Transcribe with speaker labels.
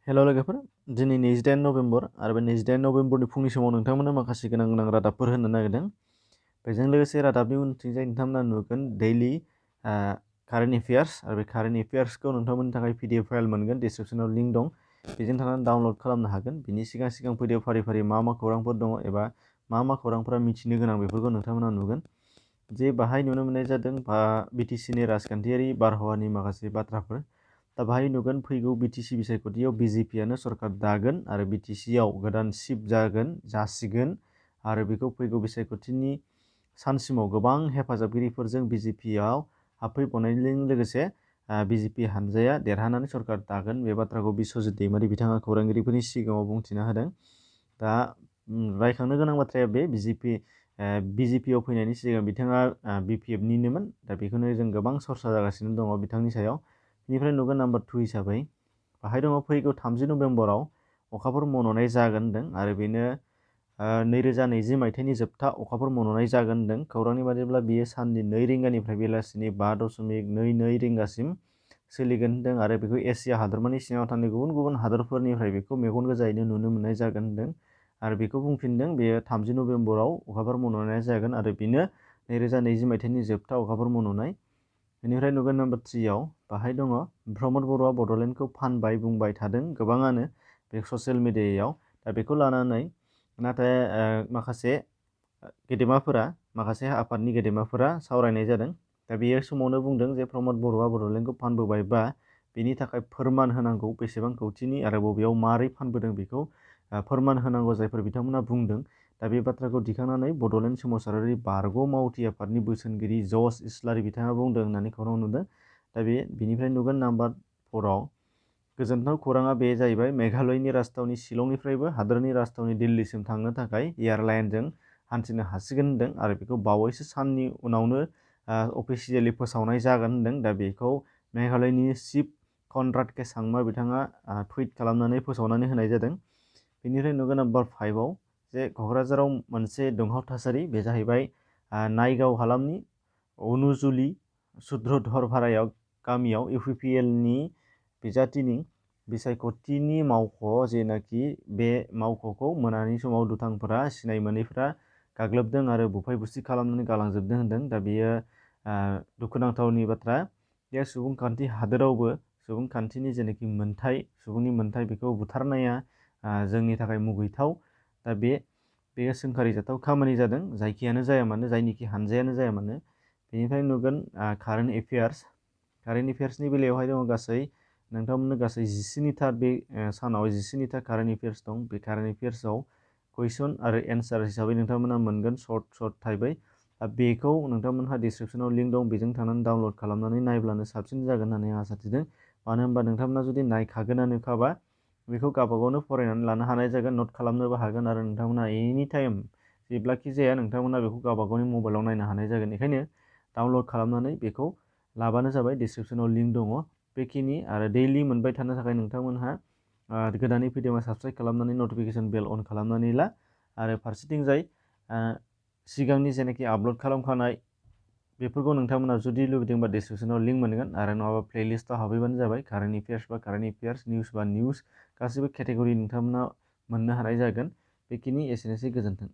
Speaker 1: हेल' लोगोफोर, दिनै 28 नभेम्बर आरो बे 28 नभेम्बरनि फुंनि समाव नोंथांमोननो माखासे गोनां गोनां रादाबफोर होनो नागिरदों। बेजों लोगोसे रादाबनि उनथिंजाय नोंथांमोना नुगोन दैलि कारेन्ट एफेयार्स आरो बे कारेन्ट एफेयार्सखौ नोंथांमोननि थाखाय पिडिएफ फाइल मोनगोन। डिसक्रिपसनाव लिंक दं, बेजों थांनानै डाउनलड खालामनो हागोन। बिनि सिगां सिगां पिडिएफ फारि फारि मा मा खौरांफोर दङ एबा मा खौरांफोरा मिथिनो गोनां बेफोरखौ नोंथांमोना नुगोन। जे बाहाय नुनो मोननाय जादों बिटिसिनि राजखान्थियारि बारहावानि माखासे बाथ्राफोर। दा बाहाय नुगोन फैगौ बिटिसि बिसायख'थियाव बिजेपिआनो सरकार दागोन आरो बिटिसिआव गोदान सिफ जासिगोन आरो बेखौ फैगौ बिसायख'थिनि सानसिमाव गोबां हेफाजाबगिरिफोरजों बिजेपिआव हाबफैबावनायजों लोगोसे बिजेपि हानजाया देरहानानै सरकार दागोन। बे बाथ्राखौ बिस्वजित दैमारि बिथाङा खौरांगिरिफोरनि सिगाङाव बुंथिना होदों। दा रायखांनो गोनां बाथ्राया बे बिजेपिआव फैनायनि सिगां बिथाङा बिपिएफनिनोमोन। दा बेखौनो जों गोबां सरसा जागासिनो दङ बिथांनि सायाव। बेनिफ्राय नुगोन नाम्बार 2 हिसाबै बाहाय दङ फैगौ 30 नभेम्बराव अखाफोर मन'नाय जागोन होनदों आरो बेनो 2020 मायथाइनि जोबथा अखाफोर मन'नाय जागोन होनदों। खौरांनि बादिब्ला बियो साननि 2 रिंगानिफ्राय बेलासिनि 5.22 रिंगासिम सोलिगोन होनदों आरो बेखौ एसिया हादरमानि सिङाव थानाय गुबुन गुबुन हादरफोरनिफ्राय बेखौ मेगन गोजायैनो नुनो मोननाय जागोन होनदों आरो बेखौ बुंफिनदों बेयो 30 नभेम्बराव अखाफोर मन'नाया जागोन आरो बेनो 2020 मायथाइनि जोबथा अखाफोर मन'नाय। बेनिफ्राय नुगोन नाम्बार 3 आव बाहाय दङ प्रमद बर'आ बड'लेण्डखौ फानबाय बुंबाय थादों गोबाङानो बे ससियेल मिडियायाव। दा बेखौ लानानै नाथाय माखासे आफादनि गेदेमाफोरा सावरायनाय जादों। दा बेयो समावनो बुंदों जे प्रमद बर'आ बड'लेण्डखौ फानबोबायबा बेनि थाखाय फोरमान होनांगौ बेसेबां कौटिनि आरो बबेयाव मारै फानबोदों बेखौ फोरमान होनांगौ जायफोर बिथांमोना बुंदों। दा बे बाथ्राखौ दिखांनानै बड'लेण्ड सोमावसारारि बारग' मावथि आफादनि बोसोनगिरि जस इस्लारि बिथाङा बुंदों होननानै खौरां नुदों। दा बिनिफ्राय नुगोन नाम्बार 4 आव गोजोनथाव खौराङा बे जाहैबाय मेघालयनि राजथावनि शिलंनिफ्रायबो हादोरनि राजथावनि दिल्लीसिम थांनो थाखाय एयारलाइनजों हान्थिनो हासिगोन होनदों आरो बेखौ बावैसो साननि उनावनो अफिसियेलि फोसावनाय जागोन होनदों। दा बेखौ मेघालयनि चिफ कनराड के सांमा बिथाङा टुइट खालामनानै फोसावनानै होनाय जादों। बेनिफ्राय नुगोन नाम्बार 5 आव जे क'क्राझाराव मोनसे दुंहाव थासारि बे जाहैबाय नायगाव हालामनि अनुजुलि सुद्रधरभारायाव गामियाव इउपिपिएलनि बिजाथिनि बिसायख'थिनि मावख' जेनाखि बे मावख'खौ मोनानि समाव दुथांफोरा सिनाय मोनैफोरा गाग्लोबदों आरो बुफाय बुसि खालामनानै गालांजोबदों होनदों। दा बेयो दुखुनांथावनि बाथ्रा। बे सुबुंखान्थि हादोरावबो सुबुंखान्थिनि जेनाखि सुबुंनि मोन्थाय बेखौ बुथारनाया जोंनि थाखाय मुगैथाव। दा बेयो सोंखारिजाथाव खामानि जादों जायखियानो जाया मानो, जायनिखि हानजायानो जाया मानो। बेनिफ्राय नुगोन कारेन्ट एफेयार्सनि बेलायावहाय दङ नोंथांमोननो गासै 17था बे सानाव 17था कारेन्ट एफेयार्स दं। बे कारेन्ट एफेयार्सआव कुइसन आरो एन्सार हिसाबै नोंथांमोना मोनगोन सर्ट टाइपै। बेखौ नोंथांमोनहा डिसक्रिपसनाव लिंक दं, बेजों थांनानै डाउनलड खालामनानै नायब्लानो साबसिन जागोन होननानै आं आसा थिदों। मानो होनबा नोंथांमोना जुदि नायखागोनानोखाबा बेखौ गावबागावनो फरायनानै लानो हानाय जागोन, नट खालामनोबो हागोन आरो नोंथांमोना एनि टाइम जेब्लाखि जाया नोंथांमोना बेखौ गावबागावनि मबाइलाव नायनो हानाय जागोन। बेखायनो डाउनलड खालामनानै बेखौ लाबानो जाबाय। डिसक्रिपसनाव लिंक दङ बेखिनि आरो दैलि मोनबाय थानो थाखाय नोंथांमोनहा गोदानै फैदोंबा साबसक्राइब खालामनानै नटिफिकेसन बेल अन खालामनानै ला आरो फारसेथिंजाय सिगांनि जेनाखि आपल'ड खालामखानाय बेफोरखौ नोंथांमोना जुदि लुबैदोंबा डिसक्रिपसनाव लिंक मोनगोन आरो नङाबा प्लेलिस्टआव हाबहैबानो जाबाय। कारेन्ट एफेयार्स बा कारेन्ट एफेयार्स, निउस बा निउस, गासैबो केटेगरि नोंथांमोना मोननो हानाय जागोन। बेखिनि एसेनोसै, गोजोन्थों।